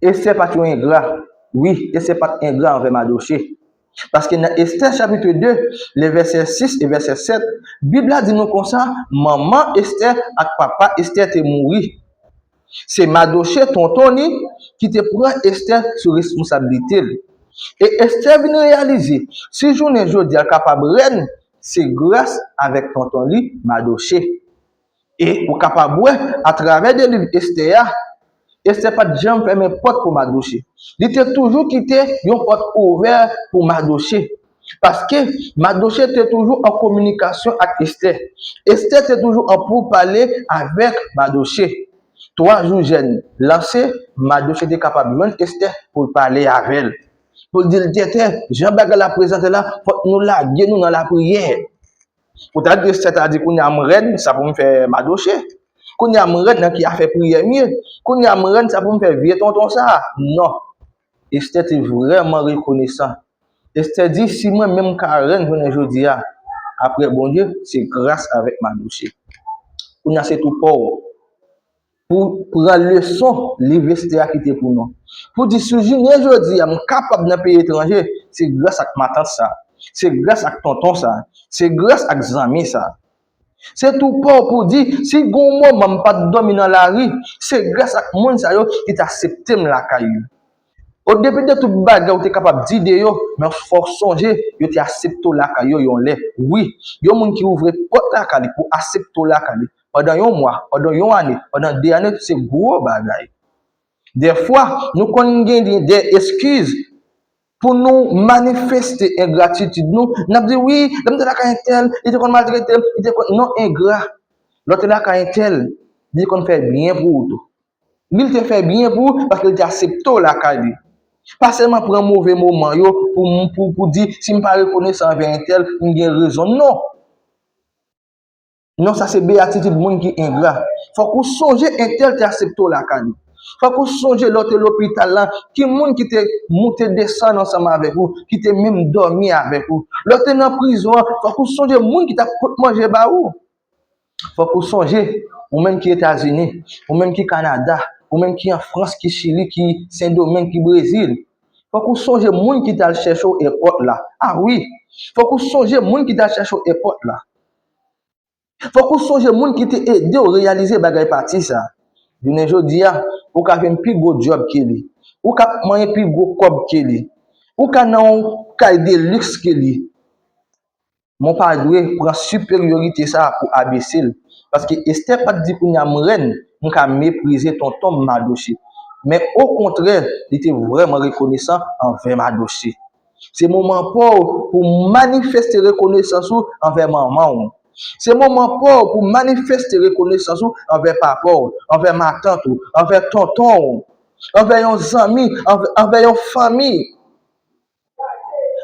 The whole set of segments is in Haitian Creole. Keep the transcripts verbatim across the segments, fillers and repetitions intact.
Estè pa t yon engra. Wi, Estè pa t engra anvè Madoche. Paske nan Estè chapit de, le vèsè sis e vèsè sèt, Bib la di nou konsa, manman Estè ak papa Estè te mouri. Se Madoche, tonton li, ki te pran Estè sou responsablite l. E Estè vin reyalize, si jounen jodi a l kapab rèn, se gras avèk tonton li, Madoche. E ou kapab wè, atravè de liv Estè a, Estè pa t janm fèmen pòt pou Madoche. Li te toujou kite yon pòt ouvè pou Madoche. Paske Madoche te toujou an kominikasyon ak Estè. Estè te toujou an poupale avèk Madoche. Twa jou jèn lanse, Madoche te kapab jwenn Estè pou l pale avè l. Pou l di l, Tètè, jan bagay la prezante la, fòk nou lage nou nan lapriyè. Poutèt Estè ta di, kounye a m rèn, sa pou m fè Madoche. Kounye a m rèn, nan ki afè priyè m ye. Kounye a m rèn, sa pou m fè vye tonton sa a. Non. Estè te vrèman rekonesan. Estè di, si mwen menm m ka rèn jounen jodi a, apre Bondye, se gras avèk Madoche. Kounye a se tou pa w pou pran leson liv Estè a kite pou nou. Pou di, si jounen jodi a, m kapab nan peyi etranje, se gras ak matant sa, se gras ak tonton sa, se gras ak zanmi sa. Se tou pa w pou di, si gon moman m pa t dòmi nan lari, se gras ak moun sa yo ki t aksepte m lakay yo. O depi de tout bagay ou te kapab di de yo, men fò w sonje, yo te aksepte w lakay yo yon lè. Wi, yon moun ki ouvri pòt lakay li pou aksepte w lakay li, pandan yon mwa, pandan yon ane, pandan de ane, se gwo bagay. Dèfwa, nou konn gen de eskiz pou nou manifeste engratitid nou. N ap di, wi, lè m te lakay entèl, li te konn maltrete m, li te konn, non, engra. Lè w te lakay entèl, li te konn fè byen pou ou tou. Li te fè byen pou ou paske li te aksepte w lakay li. Pa sèlman pran move moman yo pou, pou, pou di, si m pa rekonesan anvè entèl, m gen rezon. Non. Non, sa se beyatitid moun ki engra. Fòk ou sonje entèl te aksepte w lakay li. Fòk ou sonje lè w te lopital la, ki moun ki te moute desann ansanm avèk ou, ki te menm dòmi avèk ou. Lè w te nan prizon an, fòk ou sonje moun ki t ap pot manje ba ou. Fòk ou sonje, ou menm ki Etazini, ou menm ki Kanada, ou menm ki an Frans, ki Chili, ki Sendomeng, ki Brezil. Fòk ou sonje moun ki t al chèche w èpòt la. A wi, fòk ou sonje moun ki t al chèche w èpòt la. Fòk ou sonje moun ki te ede w reyalize bagay pati sa. Jounen jodi a, ou ka jwenn pi gwo djòb ke li. Ou ka manyen pi gwo kòb ke li. Ou ka nan yon kay de liks ke li. Men w pa dwe pran siperyorite sa a pou abese l. Paske Estè pa t di kounye a m rèn, m ka meprize tonton m Madoche. Men okontrè, li te vrèman rekonesan anvè Madoche. Se moman pa w pou manifeste rekonesans ou anvè manman w. Se moman pa w pou manifeste rekonesans ou anvè papa w, anvè matant ou, anvè tonton w, anvè yon zanmi, anvè, anvè yon fanmi,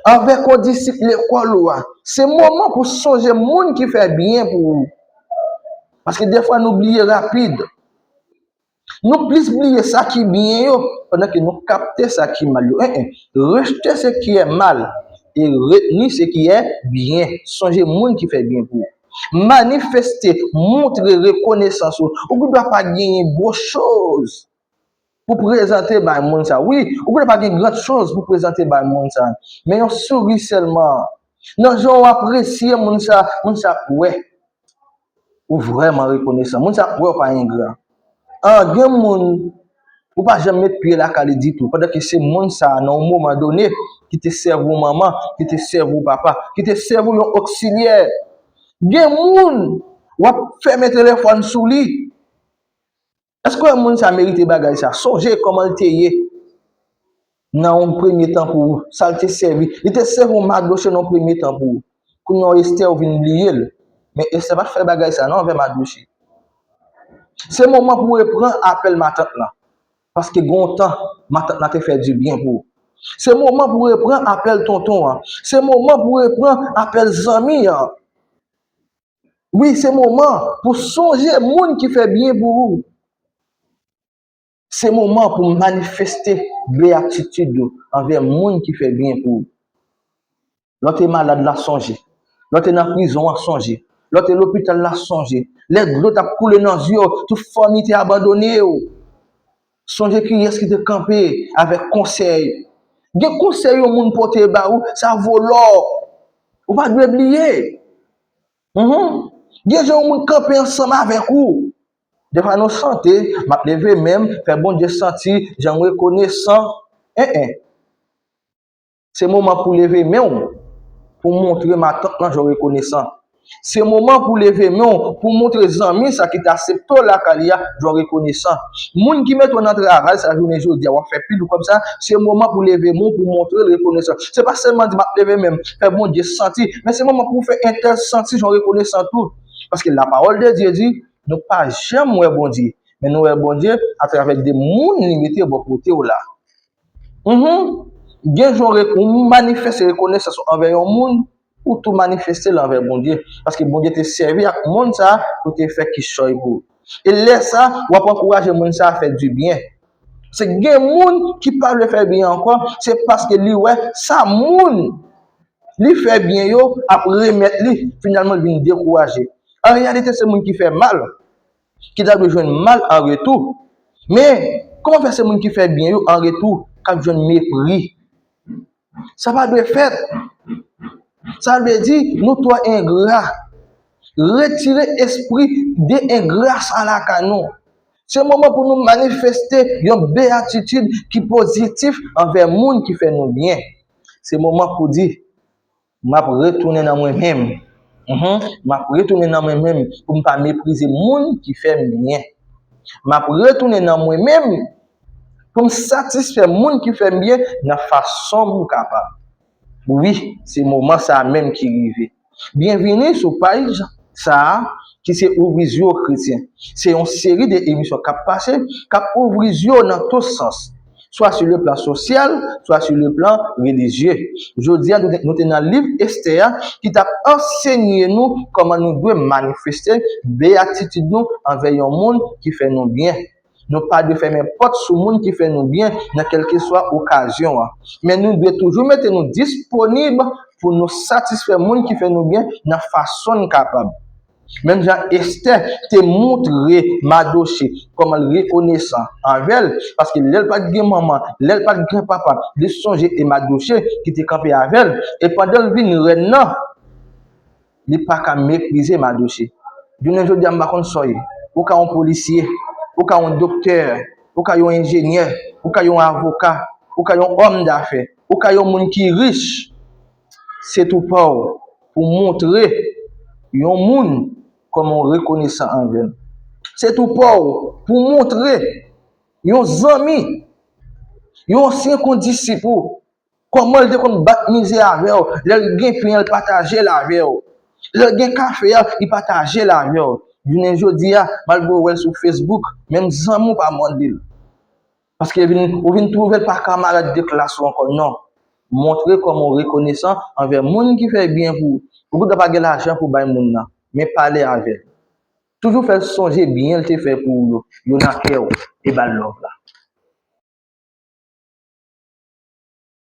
anvè kondisip lekòl ou a. Se moman pou sonje moun ki fè byen pou ou. Paske defwa nou bliye rapid. Nou plis bliye sa ki byen yo, pandan ke nou kapte sa ki mal yo. En, en. Rejte ce qui est mal et retenir ce qui est bien. Sonje moun ki fè byen pou ou. Manifeste, montre rekonesans ou. Ou gendwa pa genyen gwo choz pou prezante bay moun sa. Wi, ou gendwa pa gen gran choz pou prezante bay moun sa. Men yon souri sèlman. Nan jan w apresye moun sa, moun sa ap wè ou vrèman rekonesan. Moun sa ap wè w pa engra. An, gen moun, ou pa janm met pye lakay li ditou, pandan ke se moun sa, nan yon moman done, ki te sèvi w manman, ki te sèvi w papa, ki te sèvi w yon oksilyè. Gen moun, w ap fèmen telefòn sou li. Èske w wè moun sa merite bagay sa? Sonje kòman l te ye nan yon premye tan pou ou, sa l te sèvi. Li te sèvi w Madoche nan yon premye tan pou ou. Kounye a Estè ou vin bliye l. Men Estè pa t fè bagay sa non anvè Madoche. Se moman pou w repran apèl matant lan. Paske gen yon tan, matant lan te fè dibyen pou ou. Se moman pou w repran apèl tonton an. Se moman pou w repran apèl zanmi an. Wi, se moman pou sonje moun ki fè byen pou ou. Se moman pou manifeste beyatitid ou anvè moun ki fè byen pou ou. Lè w te malad la, sonje. Lè w te nan prizon an, sonje. Lè w te lopital la, sonje. Lè dlo t ap koule nan zye w, tout fanmi te abandone w. Sonje kiyès ki te kanpe avèk konsèy. Gen konsèy yon moun pote ba ou, sa vo lò. Ou pa dwe bliye. Mhm. Gen jan yon moun kanpe ansanm avèk ou. Defwa nou chante, m ap leve men m, fè Bondye santi jan m rekonesan. En, en. Se moman pou leve men w, pou montre matant lan jan w rekonesan. Se moman pou leve men w, pou montre zanmi sa ki t aksepte w lakay li a jan w rekonesan. Moun ki mete w nan travay sa jounen jodi a, w ap fè pil kòb sa, se moman pou leve men w, pou montre l rekonesan. Se pa sèlman di m ap leve men m, fè Bondye santi, men se moman pou w fè entèl santi jan w rekonesan tou. Paske lapawòl de Dye di, nou pa janm wè Bondye, men nou wè Bondye atravè de moun li mete bò kote w la. Mhm. Gen jan w re-, ou manifeste rekonesans ou anvè yon moun, ou tou manifeste l anvè Bondye. Paske Bondye te sèvi ak moun sa a pou te fè kichòy pou ou. E lè sa a, w ap ankouraje moun sa a fè dibyen. Se gen moun ki pa vle fè byen ankò, se paske li wè sa moun li fè byen yo ap remèt li, finalman, li vin dekouraje. An reyalite, se moun ki fè mal ki ta dwe jwenn mal an retou. Men, kòman fè se moun ki fè byen yo an retou k ap jwenn mepri? Sa pa dwe fèt. Sa vle di, nou twò engra. Retire espri de engra sa lakay nou. Se moman pou nou manifeste yon beyatitid ki pozitif anvè moun ki fè nou byen. Se moman pou di, m ap retounen nan mwen menm. Mhm. M ap retounen nan mwen menm pou m pa meprize moun ki fè m byen. M ap retounen nan mwen menm pou m satisfè moun ki fè m byen nan fason m kapab. Wi, se moman sa a menm ki rive. Byenvini sou paj sa a ki se Ouvri Zye w Kretyen. Se yon seri de emisyon k ap pase, k ap ouvri zye w nan tout sans, swa sou le plan sosyal, swa sou le plan relijye. Jodi a, nou te, nou te nan liv Estè a, ki t ap ansenye nou kòman nou dwe manifeste beyatitid nou anvè yon moun ki fè nou byen. Nou pa dwe fèmen pòt sou moun ki fè nou byen nan kèlkeswa okazyon an. Men nou dwe toujou mete nou disponib pou nou satisfè moun ki fè nou byen nan fason n kapab. Menm jan Estè te montre Madoche kòman l rekonesan anvè l, paske lè l pa t gen manman, lè l pa t gen papa, li sonje e Madoche ki te kanpe avè l, e pandan l vin rèn nan, li pa ka meprize Madoche. Jounen jodi a, m pa konn sa w ye. Ou ka yon polisye, ou ka yon doktè, ou ka yon enjenyè, ou ka yon avoka, ou ka yon òm dafè, ou ka yon moun ki rich. Se tou pa w pou montre yon moun kòman w rekonesan anvè l. Se tou pa w pou montre yon zanmi, yon ansyen kondisip ou, kòman l te konn bat mizè avè w, lè l gen pen an, l pataje l avè w. Lè l gen kafe a, li pataje l avè w. Jounen jodi a, malgre w wè l sou Facebook, menm zanmi w pa mande l. Paske vin, ou vin twouve l pa kamarad de klas ou ankò, non. Montre kòman w rekonesan anvè moun ki fè byen pou ou. Ou poutèt pa gen lajan pou bay moun nan, men pale avè l. Toujou fè l sonje byen l te fè pou ou yo, yo nan kè w, e ba l love la.